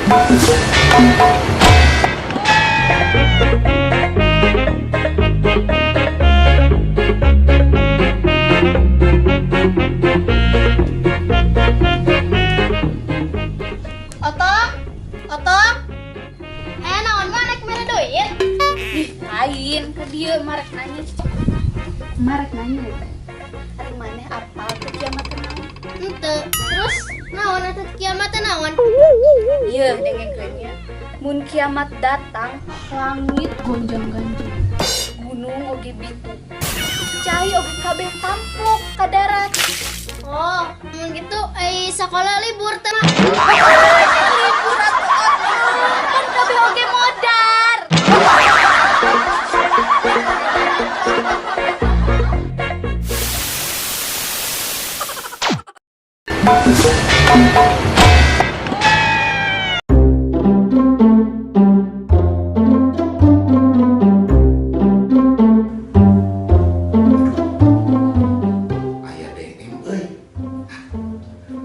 Otong, Otong, eh naon mah rek mere duit? Ih, lain ke dia marek nanya. Marek nanya ya teh. Ari maneh apal teu kiamat teh naon? Henteu. Terus naon atuh kiamat teh naon? Ieu dengekeun nya. Mun kiamat datang, langit gonjang-ganjing. Gunung oge bitu. Cai oge kabeh tampuk ka darat. Oh, mun gitu ai sekolah libur teh mah. Libur atuh Otong. Kan kabeh oge modar. Aya DM euy.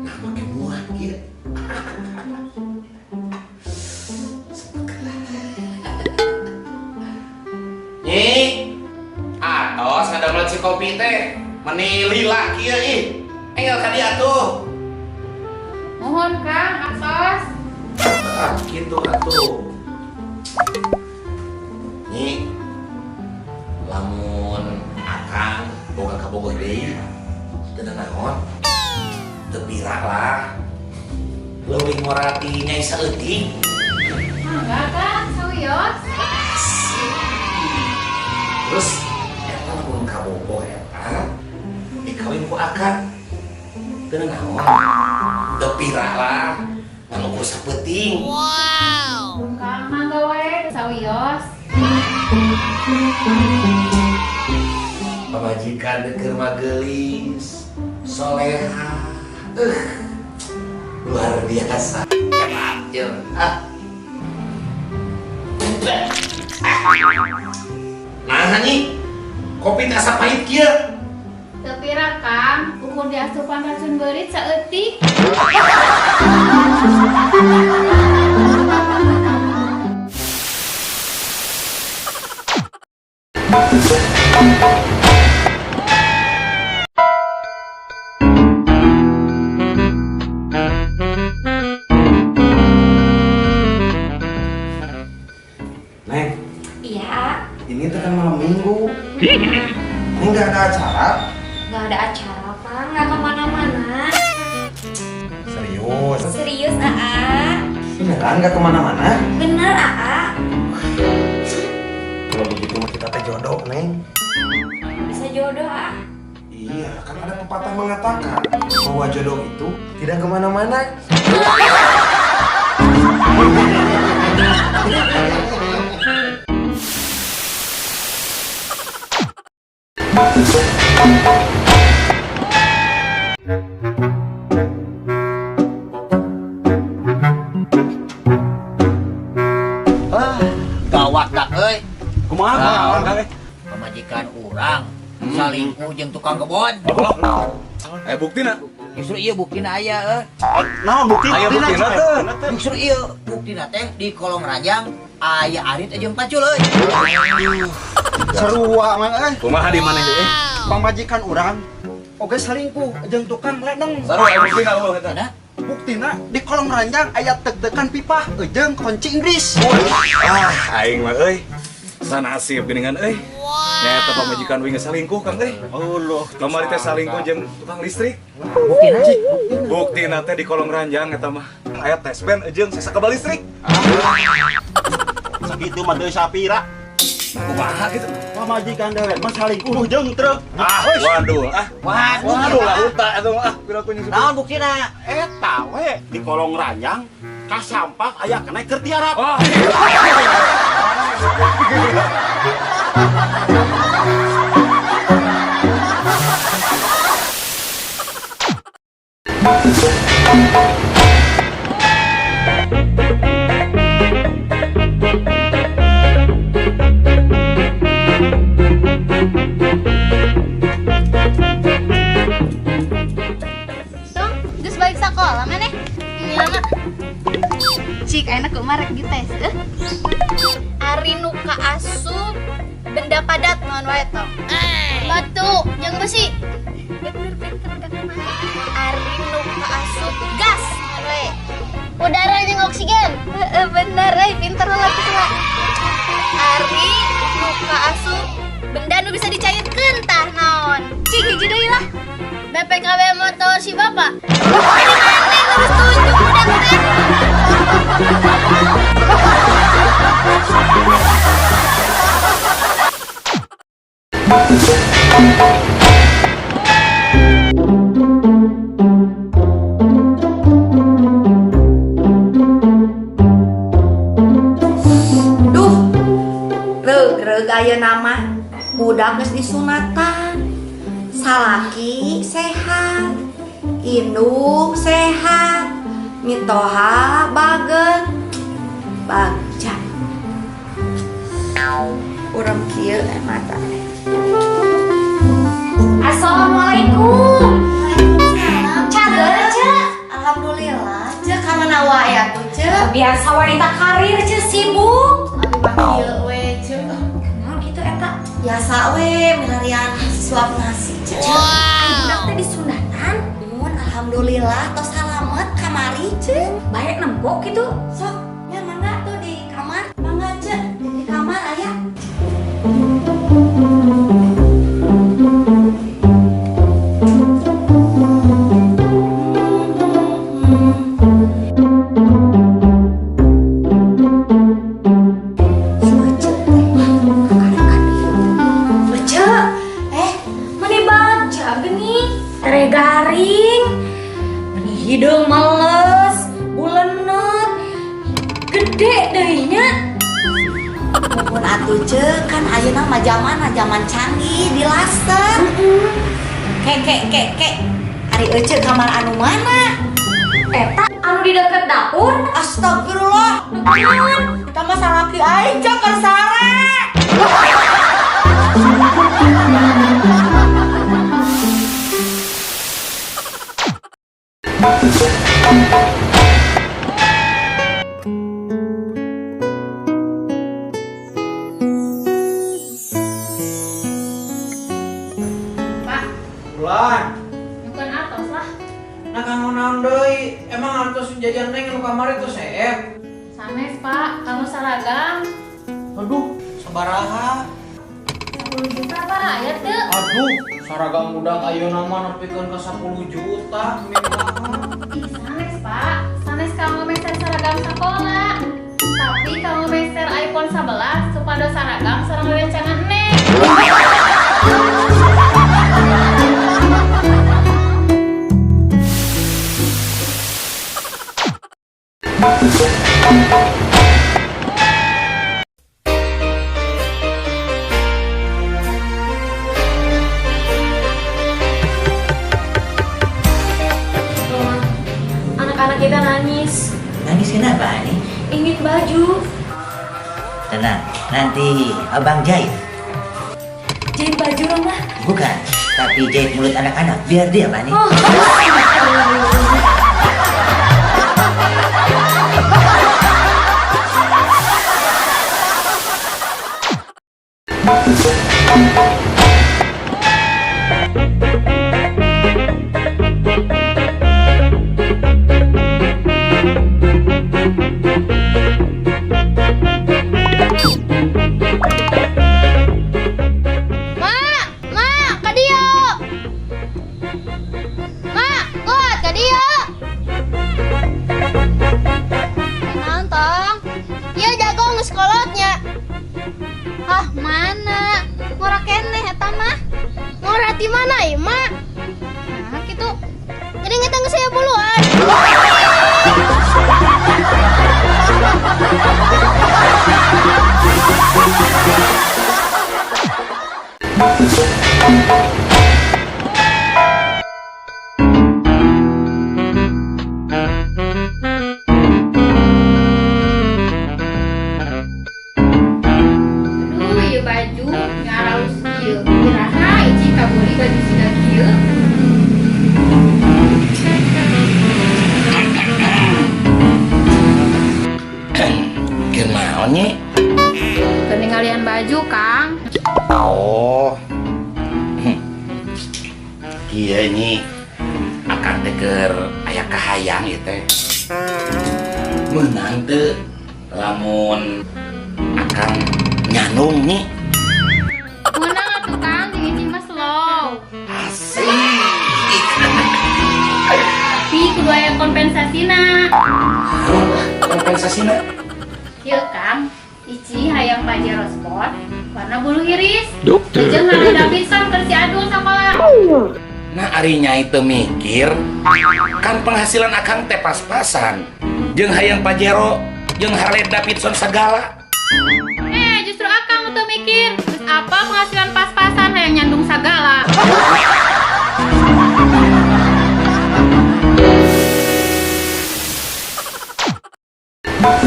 Nah, make muat kieu. Nyi, atos ngadamel si kopi teh, meni lila kieu ih. Enggal ka dieu atuh. Mohon Kang, atos. Ah, kitu atuh. Nyi, lamun akang boga kabogoh deui, teu naon? Teu pira lah. Leuwih ngorati nyai saeutik. Mangga Kang, sawios. Terus eta lamun kabogoh eta dikawin ku akang. Teu naon? Teu pira lah. Ngan ukur sapeuting. Kang, mangga wae sawios. Pamajikan keur mah geulis, soleha. Luar biasa. Hebat jeung. Ah. Nah, nyi. Kopi teh asa pahit kieu. Teu pira Kang, ukur diasupan racun beurit saeutik. Neng, Iya, ini tuh kan malam minggu. Ini nggak ada acara. nggak ada acara, Pak. Nggak kemana-mana. Serius? Serius, AA. Beneran nggak kemana-mana? Bener, AA. Kalau begitu mah kita teh jodoh, Neng. Bisa jodoh, AA. Iya, kan ada pepatah mengatakan bahwa jodoh itu tidak kemana-mana. Ah, gawat dak euy. Kumaha kumaha Kang eh? Pamajikan urang salingkuh jeung tukang kebon. Eh buktina. Justru ieu buktina aya euy. Naon bukti? Aya buktina teh. Justru ieu buktina teh di kolong ranjang aya arit jeung pacul euy. Sarua mah euy. Kumaha di maneh deui? Pamajikan urang oge selingkuh jeung tukang ledeng. Sarua aya buktina eueuh eta. Nah, Buktina di kolong ranjang aya teg-tegan pipa jeung kunci Inggris. Ah, aing mah euy. Sanasib geuningan euy. Nyaeta pamajikan uing geus salingkuh Kang euy. Allah. Kamari teh salingkuh jeung tukang listrik. buktina Buktina teh di kolong ranjang eta mah. Aya tespen jeung sesa kabel listrik. Sakitu mah deui sapira. Kumaha gitu. Pamajikan dewek mah salingkuh jeung truk. Ah, waduh ah. Waduh. Waduh lah uta eta mah ah pira ku nyusup. Naon buktina? Eta we di kolong ranjang kasampak aya kena keur tiarap. Oh. Tong, geus balik sekolah maneh? Iya, Mak. Cik, enak kok marek dites. Ari nu kaasup benda padat naon wae tong? Batu jeung besi. Bener pinter udah kemana? Ari nu kaasup gas naon wae? Udara jeung oksigen. Heeh bener euy, pinter lah lah. Ari nu kaasup benda nu bisa dicairkeun tah naon? Cik hiji deui lah. BPKB motor si bapak. Ini maneh lurus tunjuk budak teh. Duh, reug-reug ayeuna mah budak geus disunatan. Salaki sehat, indung sehat, mitoha bager, bagja. Urang kieu mata. Assalamualaikum. Cager, Cek. Alhamdulillah, Cek ka mana wae atuh, Cek? Biasa wanita karir, Cek, sibuk. Abi mah kieu we, Cek. Naon kitu eta? Biasa we milarian suap nasi, Cek. Ai budak teh disunatan. Mun alhamdulillah tos salamet kamari, Cek. Baik nempok gitu. Sok, ya mangga tuh di kamar. Mangga, Cek, di kamar aya. Si Ece teh, kakak Ece, meni bagja geuning. Tere garing. Meni hideung males, bulenet. Gede deui nya. Mun atuh Cek, kan ayeuna mah zaman canggih di laser. Ke ke ke ke. Ari Ece kamar anu mana? Eta anu di deket dapur. Astagfirullah. Naon? Kita mah salaki aing Cek keur sare. Pak, Bulan. nyukeun atos lah. Nah kanggo naon deui? Emang artos jajan neng nu kamari teh seep? Sanes, Pak, kamu seragam. Aduh, sabaraha? 10 juta Pak, aya teu? Aduh, seragam budak ayeuna mah nepikeun ka 10 juta mewah. Ih, sanes, Pak. Sanes kamu meser seragam sekolah. Tapi kamu meser iPhone 11 supados seragam sareng rerencangan neng. Anak-anak kita nangis, Nangis kenapa nih? ingin baju. Tenang, nanti abang jahit. Jahit baju Roma. Bukan, tapi jahit mulut anak-anak biar dia panik. Oh. Ma, ma, ka dieu. Ma, kuat ka dieu. Naon tong? Ieu jago geus kolotnya. Ah, mana? Ngora keneh. Naon, Nyi? Keninggalian baju, Kang. Oh. Iya, Nyi. Akang teh keur aya kahayang ieu teh. Meunang teu lamun akang nyandung, Nyi? Meunang atuh, Kang, jeung Ici mah slow. Asik. Tapi kudu aya kompensasina. Kompensasina? Yeuh, Kang. Ici hayang Pajero Sport warna bulu hiris. Jeung Harley Davidson keur si Adul sakola. Nah, ari Nyai teu mikir kan penghasilan akang teh pas-pasan. Jeung hayang Pajero, jeung Harley Davidson segala. Eh, justru akang teu mikir. Terus apa penghasilan pas-pasan hayang nyandung sagala. Hah?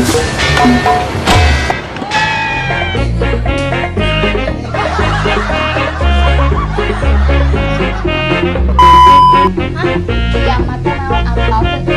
Kiamat teh naon, apal teh?